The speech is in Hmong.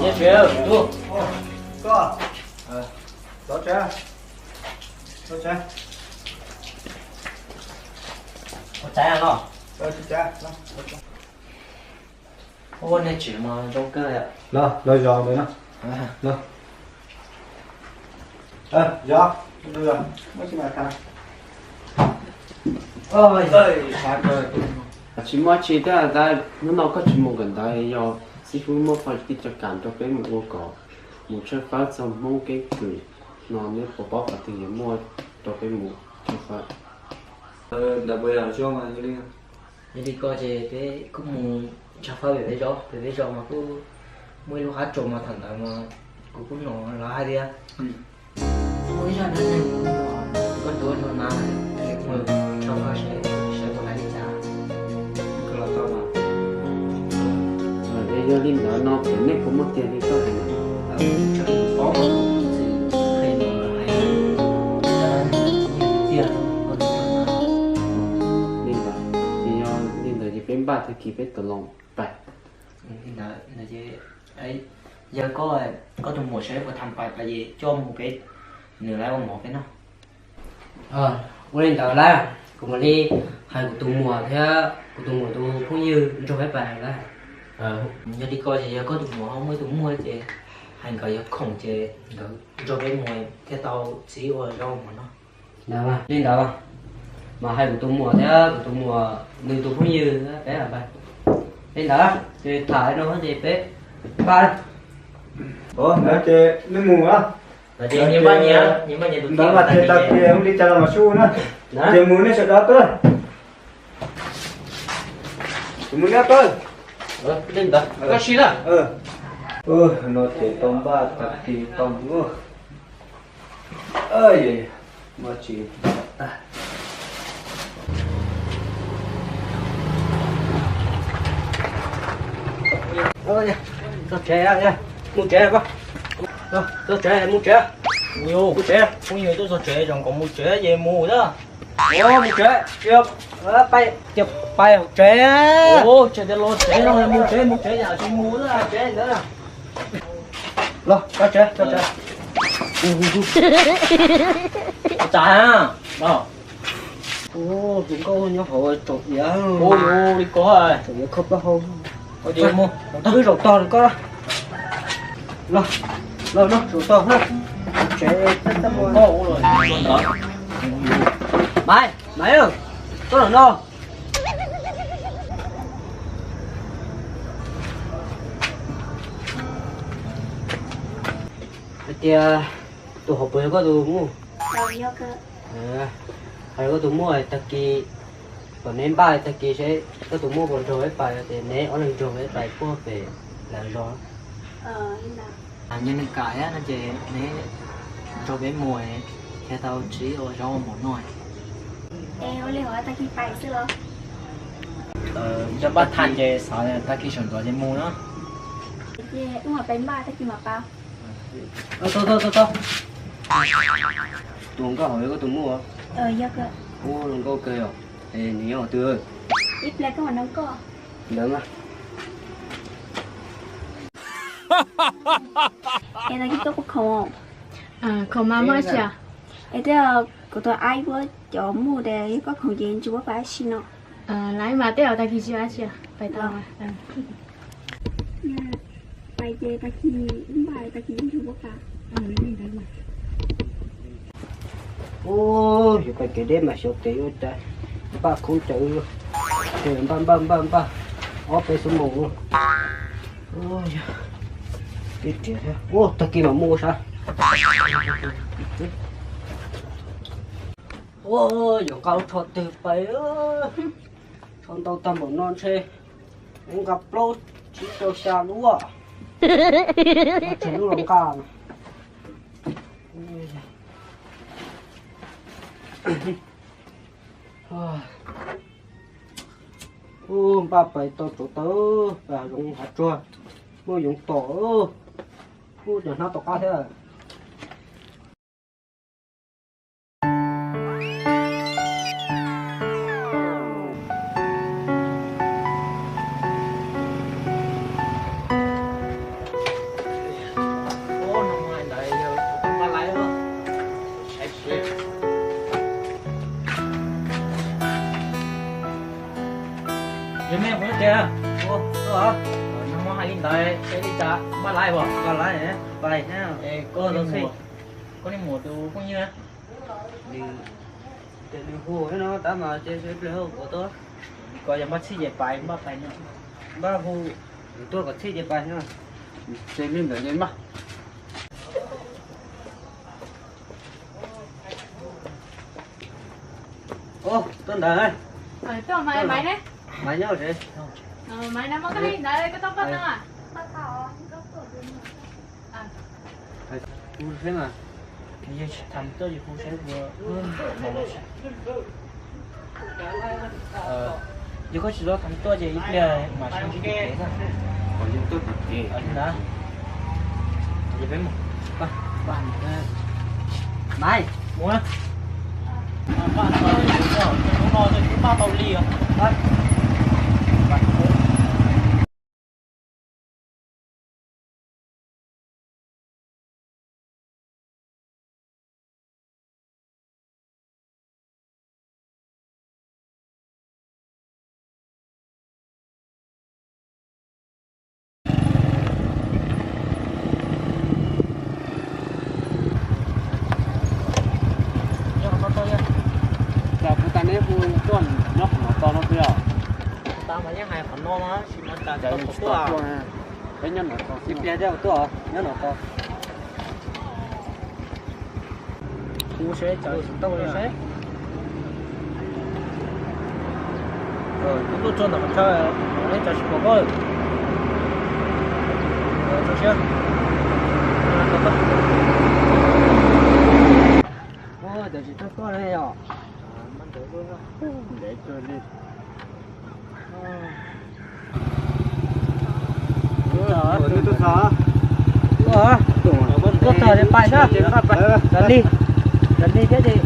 Tsev, tub. Koj. Los tsev. Los tsev. Ua tsav no. Ua nej tsev mas zoo kawg. Los, los zov ntawd no. Los. Zov, zov, muab tsis mam tham. Tsis muaj tsi thiab ntag, hnub no koj tsis mus kawm ntawv, yog xib fwb muab qhov tij tso kam rau peb mus ua kom mus tshawb fawb txog Hmoob keeb kwm no, neb puas paub qhov twg yuav muaj rau peb mus tshawb fawb? Ntawd puas yog zoo li? Yog li ko ces peb kuj mus tshawb fawb pem peb zos, pem peb zos mas kuj muaj ib lub qab tsuas mas thaum ntawd mas kuv kuj hnov lawv hais tias muaj ib zaj dab neeg koj tuav nrog na, mus tshawb fawb seb, seb puas laib li cas. Yog li ntawd no ces nej puas muaj tiag li koj hais no? Li ntawd, ces yog li ntawd ces peb npaj tag kis peb tau los pais. Li ntawd, yog koj, koj tus muam seb puas tham pais pais ces coj mus peb, nws lawv ua mov peb noj. Ua li ntawd lawm, kuv mam li hais kuv tus muam thiab kuv tus muam tus phooj ywg nrog peb pais lawm. Yog li ko ces yog koj tus muam ho muaj ib tug muam ces hais nkawd yog khoom ces nkawd nrog peb mus thiaj tau txiv ua zaub ua mov noj. Li ntawd mas hais kuv tus muam thiab kuv tus muam nws tus phooj ywg peb pais. Li ntawd ces tham no ces peb pais. Ntawd ces nej mus na. Ntawd mas ces tag kis ua li cas los mas sub na. Ces mus nej sawv daws tuaj. Mus nej tuaj. Li ntawd koj sib na. No ces tau npaj tag kis tau mus. Muaj tsis tag. Txog tsev, mus tsev, txog tsev, mus tsev. Mus tsev, phooj ywg twb txog tsev zoo nkaus mus tsev ces mus na. Mus tsev, pais, pais hauv tsev. Tsev tias los tsev no mus tsev, mus tsev yam tsis mus na, tsev ntawd. Los, tso tsev, tso tsev. Ua cas no? Tus nkauj nyob hauv tsaum iav. Ua li ko, tsaum iav kho plaub hau. Wb zaum tog rau koj. Los, los no zaum tog na. Tsev, Maiv, Maiv, koj los no. Hais tias tus hauv paus yog koj tus muam? Hais koj tus muam, tag kis kom neb npaj tag kis seb koj tus muam puas nrog peb pais, ces neb ob leeg nrog peb pais puag pem lawv zos. Yog nws kam no ces neb nrog peb mus thiaj tau txiv ua zaub ua mov noj. Ua li hauv tag kis pais xwb los? Yog npaj tag ces xav tag kis sawv ntxov ces mus na. Ces wb mam pais npaj tag kis mam pais. Tus hluas nkauj hauv yog koj tus muam? Ua hluas nkauj kawg yom. Es nws nyob twg? Ib pliag koj mam nug koj. Ntawd mas. Es tag kis koj puas khoom? Khoom mas muaj dab tsi? Es twb kuv tau aib puab cov muam tias yog koj khoom ces ntshe puab pais dab tsi no. Laiv mas tej zaum tag kis tsis muaj dab tsi, pais tau. Pais ces tag kis npaj tag kis ntshe puab pais. Ub, yuav pais kev deb mas xyov tes yuav ua cas, npaj khaub ncaws, npaj npaj npaj npaj ob peb xuab moos. Ub, tag kis mam mus sav. Ub, yuav nqa lub tsho twg pais, tsho ntau tag npaum no ntshe nqa plaub tsib rau xya lub, tsib lub los nqa. Ub, npaj pais tau tsuav taws, pais hav zoov hav tsuag, muaj yoov tom, ub, cov hnab tom qab thiab. Nag hmo hais li ntawd, seb li cas npaj laiv as? Npaj laiv, pais thiab. Koj, koj niag muam tus phooj ywg, nws hu thiab no tab mas ces seb pliag hu kom tuaj. Koj yog npaj txhij ces pais, npaj pais no. Npaj hu tuaj kom txhij ces pais no. Ces li ntawd ces npaj. Tuaj ntawd. Maiv nyob tsev. Maiv na, muab koj li ntawd koj tau npaj no. Hu seb mas. Yog tsis tham tuaj ces hu seb puas. Yog koj tsis tau tham tuaj ces ib pliag mam sib ntsib tim kev na. Qhov yeej tuaj tim kev na. Ces peb mus. Maiv, mus na. Npaj tau li os. Kuv tas neb hu tuaj nyob qhov no tau no peb os. Kuv tas mas yeej hais qhov no no sis mas tas tsis tau tuaj. Peb nyob no tau, ib pliag thiaj tuaj nyob no tau. Kuv seb, kuv tau seb. Kuv tuaj txog ntawm qhov chaw, neb tsis pom koj. Tso siab. Ua cas tsis tau tuaj li os. Tuaj txog ces pais na. Raws li, raws li thiab ces.